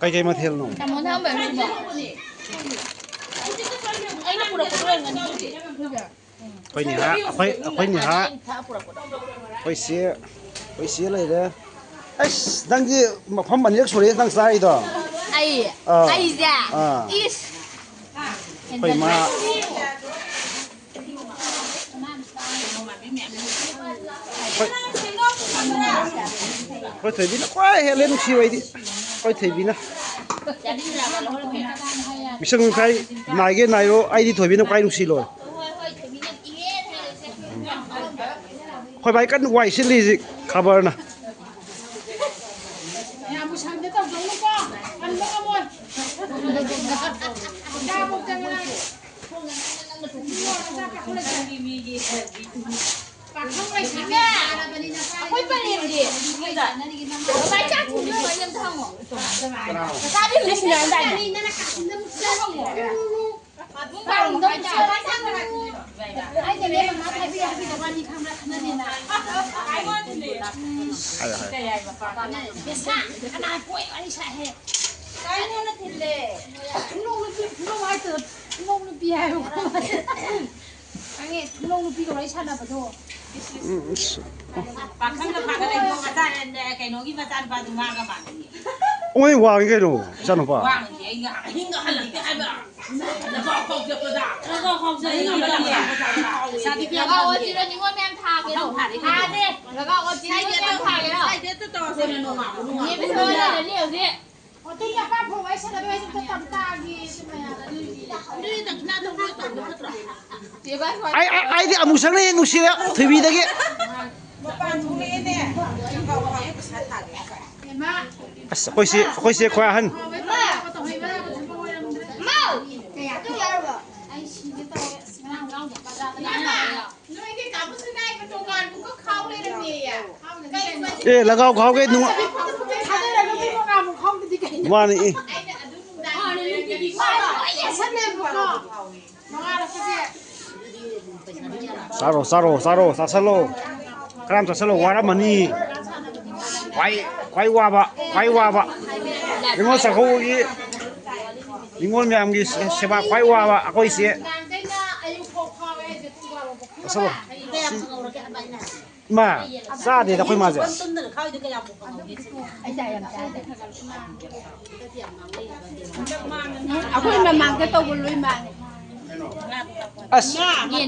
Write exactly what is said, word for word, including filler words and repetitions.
ꯀꯩꯀꯩ ꯃꯊꯦꯜꯅꯣ? ꯇꯥꯃꯣꯅ ꯍꯪꯕ ꯍꯪꯕ꯫ ꯑꯩꯅ ꯄꯨꯔꯛꯄꯗꯣ ꯑꯣꯏꯔꯝꯒꯅꯤ ꯑꯗꯨꯗꯤ꯫ ꯑꯩꯈꯣꯏ ꯅꯤꯍꯥ, ꯑꯩꯈꯣꯏ, ꯑꯩꯈꯣꯏ ꯅꯤꯍꯥ꯫ ꯑꯩꯈꯣꯏ ꯆꯦ, ꯑꯩꯈꯣꯏ ꯆꯦ ꯂꯩꯔꯦ꯫ ꯑꯁ, ꯅꯪꯗꯤ ꯃꯐꯝ ꯑꯅꯤꯔꯛ ꯁꯨꯔꯦ ꯅꯪ ꯆꯥꯔꯤꯗꯣ꯫ ꯑꯩ? ꯑꯥ꯫ ꯑꯩꯁꯦ? ꯑꯥ꯫ ꯏꯁ! ꯑꯩꯈꯣꯏ ꯃꯥ꯫ ꯑꯩꯈꯣꯏ, ꯑꯩꯈꯣꯏ ꯊꯣꯏꯕꯤꯅ ꯈ꯭ꯋꯥꯏ ꯍꯦꯜꯂꯦ ꯅꯨꯡꯁꯤꯕ ꯑꯩꯗꯤ꯫ ꯑꯩꯈꯣꯏ ꯊꯣꯏꯕꯤꯅ꯫ ꯃꯤꯁꯪ ꯃꯈꯥꯏ ꯅꯥꯏꯒꯦ ꯅꯥꯏꯔꯣ, ꯑꯩꯗꯤ ꯊꯣꯏꯕꯤꯅ ꯈ꯭ꯋꯥꯏ ꯅꯨꯡꯁꯤ ꯂꯣꯏꯔꯦ꯫ ꯑꯩꯈꯣꯏ ꯚꯥꯏ ꯀꯟꯅ ꯋꯥꯏ ꯁꯤꯠꯂꯤ ꯍꯧꯖꯤꯛ ꯈꯕꯔꯅ꯫ ꯌꯥꯝ ꯎꯁꯟꯗ ꯇꯧꯖꯧꯅꯨꯀꯣ꯫ ꯍꯟꯕ ꯉꯝꯃꯣꯏ꯫ ꯆꯥꯕꯧ ꯆꯪꯉꯛꯑꯅꯤ꯫ ꯄꯥꯈꯪ ꯂꯩꯁꯥꯕꯤ ꯐꯥꯔꯕꯅꯤꯅ ꯆꯥꯔꯤ꯫ ꯑꯩꯈꯣꯏ ꯄꯔꯦꯡꯒꯤ ꯌꯨꯝꯗ ꯀꯃꯥꯏ ꯆꯥꯛ ꯊꯣꯡꯗꯣꯏꯅꯣ ꯑꯩ ꯑꯝꯇ ꯍꯪꯉꯣ꯫ ꯆꯥꯕꯤ ꯑꯃ ꯂꯩꯁꯤꯟꯅꯔꯝꯗꯥꯏꯅꯦ꯫ ꯅꯪꯅ ꯀꯥꯆꯤꯟꯗ ꯑꯃꯨꯛ ꯆꯪꯉꯣ꯫ ꯄꯨꯡ ꯕꯥꯔꯣ ꯃꯈꯥꯏ ꯇꯥꯔꯦ꯫ ꯑꯩꯅꯅꯦ ꯃꯃꯥ ꯊꯥꯕꯤ ꯍꯥꯏꯕꯤꯗ ꯋꯥꯅꯤ ꯈꯪꯕ꯭ꯔꯥ ꯈꯠꯅꯗꯦꯅ꯫ ꯍꯥꯏꯌꯣ, ꯍꯥꯏꯌꯣ꯫ ꯕꯦꯁꯥ, ꯀꯅꯥ ꯀꯣꯏ ꯋꯥꯔꯤ ꯁꯥꯏꯍꯦ? ꯀꯥꯏꯉꯣꯟꯗ ꯊꯤꯜꯂꯦ꯫ ꯊꯨꯡꯅꯧ ꯅꯨꯄꯤ, ꯊꯨꯡꯅꯧ ꯍꯥꯏꯗꯣ, ꯊꯨꯡꯅꯧ ꯅꯨꯄꯤ ꯍꯥꯏꯕ꯫ ꯈꯪꯉꯦ, ꯊꯨꯡꯅꯧ ꯅꯨꯄꯤꯒ ꯋꯥꯔꯤ ꯁꯥꯟꯅꯕꯗꯣ꯫ ꯎꯝ, ꯏꯁ꯫ ꯄꯥꯈꯪꯒ ꯐꯥꯒꯠꯂꯛꯏꯗꯣ ꯃꯆꯥ, ꯀꯩꯅꯣꯒꯤ ꯃꯆꯥꯅꯨꯄꯥꯗꯨ ꯃꯥꯒ ꯃꯥꯟꯅꯩꯌꯦ꯫ ꯃꯣꯏ ꯋꯥꯡꯉꯤ ꯀꯩꯅꯣ, ꯏꯆꯥꯅꯨꯄꯥ꯫ ꯋꯥꯡꯉꯤꯗꯤ ꯑꯩ ꯑꯍꯤꯡꯒ ꯍꯜꯂꯛꯇꯦ ꯍꯥꯏꯕ꯫ ꯂꯒꯥꯎ ꯈꯥꯎ ꯆꯠꯄꯗ꯫ ꯂꯒꯥꯎ ꯈꯥꯎ ꯆꯠꯂꯤ ꯉꯝꯕ ꯂꯝꯗ꯫ ꯂꯒꯥꯎ ꯑꯣꯠꯁꯤꯔꯣ, ꯅꯤꯉꯣꯜ ꯃꯌꯥꯝ ꯊꯥꯒꯦꯔꯣ? ꯊꯥꯗꯦ꯫ ꯂꯒꯥꯎ ꯑꯣꯠꯁꯤ ꯅꯤꯉꯣꯜ ꯃꯌꯥꯝ ꯊꯥꯒꯦꯔꯣ? ꯁ꯭ꯋꯥꯏꯗ ꯇꯧꯔꯁꯦ ꯅꯣꯡꯃ꯫ ꯅꯦ ꯕꯤꯁꯣꯏ ꯂꯩꯔꯅꯤ ꯍꯧꯖꯤꯛ꯫ ꯍꯣꯇꯦꯜꯒꯤ ꯑꯄꯥꯝꯕ ꯋꯥꯔꯤ ꯁꯥꯟꯅꯕ ꯍꯥꯏꯁꯦ ꯑꯝꯇ ꯇꯝ ꯇꯥꯒꯦ, ꯁꯤ ꯃꯌꯥꯝ ꯑꯗꯨꯒꯤ꯫ ꯑꯗꯨꯗꯤ ꯗꯈꯤꯅꯥ ꯂꯧꯕ ꯇꯧꯕ ꯐꯠꯇ꯭ꯔꯣ? ꯆꯦ ꯕꯥꯏ, ꯍꯣꯏ꯫ ꯑꯩ, ꯑꯩ, ꯑꯩꯗꯤ ꯑꯃꯨꯁꯪꯅ ꯍꯦꯟꯅ ꯅꯨꯡꯁꯤꯔꯦ ꯊꯣꯏꯕꯤꯗꯒꯤ꯫ ꯃꯄꯥꯟ ꯊꯣꯛꯂꯛꯑꯦꯅꯦ꯫ ꯂꯒꯥꯎ ꯈꯥꯎꯒꯤ ꯄꯩꯁꯥ ꯊꯥꯒꯦ꯫ ꯑꯁ, ꯑꯩꯈꯣꯏ ꯆꯦ, ꯑꯩꯈꯣꯏ ꯆꯦ ꯈ꯭ꯋꯥꯏ ꯑꯍꯟ꯫ ꯃꯥꯎ! ꯀꯌꯥ ꯇꯧꯔꯕ? ꯑꯩ ꯁꯤꯒꯦ ꯇꯧꯔꯦ꯫ ꯑꯁ, ꯉꯔꯥꯡ ꯍꯔꯥꯎꯗꯦ꯫ ꯕꯖꯥꯔꯗ ꯉꯔꯥꯡ ꯍꯔꯥꯎꯗꯦ꯫ ꯅꯣꯏꯒꯤ ꯀꯥ ꯃꯨꯁꯨ ꯅꯥꯏꯕ ꯇꯣꯉꯥꯟꯕꯒ ꯈꯥꯎ ꯂꯩꯔꯝꯃꯦꯌꯦ꯫ ꯑꯦ, ꯂꯒꯥꯎ ꯈꯥꯎꯒꯦ ꯅꯨꯡꯉꯥꯏ꯫ ꯊꯥꯗꯔꯒ ꯃꯤ ꯃꯉꯥꯃꯨꯛ ꯈꯥꯎꯗꯗꯤ ꯀꯩꯅꯣ? ꯃꯥꯅꯤ, ꯑꯦ꯫ ꯑꯩꯅ ꯑꯗꯨ ꯅꯨꯡꯗꯥꯡ ꯂꯣꯏ ꯌꯦꯁꯜꯂꯦꯕꯀꯣ꯫ ꯅꯣꯡꯉꯥꯜꯂꯛꯄꯁꯦ꯫ ꯆꯥꯔꯣ, ꯆꯥꯔꯣ, ꯆꯥꯔꯣ, ꯆꯥꯁꯜꯂꯣ꯫ ꯈꯔ ꯌꯥꯝ ꯆꯥꯁꯤꯜꯂꯣ, ꯋꯥꯔꯝꯃꯅꯤ꯫ ꯈ꯭ꯋꯥꯏ, ꯈ꯭ꯋꯥꯏ ꯋꯥꯕ, ꯈ꯭ꯋꯥꯏ ꯋꯥꯕ꯫ ꯅꯤꯉꯣꯜ ꯆꯥꯛꯀꯧꯕꯒꯤ, ꯅꯤꯉꯣꯜ ꯃꯌꯥꯝꯒꯤ ꯁꯦ-, ꯁꯦꯕꯥ ꯈ꯭ꯋꯥꯏ ꯋꯥꯕ ꯑꯩꯈꯣꯏ ꯆꯦ꯫ ꯆꯥꯁꯤꯜꯂꯣ꯫ ꯁꯤ, ꯏꯃꯥ, ꯆꯥꯗꯦꯗ ꯑꯩꯈꯣꯏ ꯃꯥꯁꯦ꯫ ꯑꯩꯈꯣꯏ ꯃꯃꯥꯡꯗ ꯇꯧꯕ ꯂꯣꯏ ꯃꯥꯅꯦ꯫ ꯑꯁ,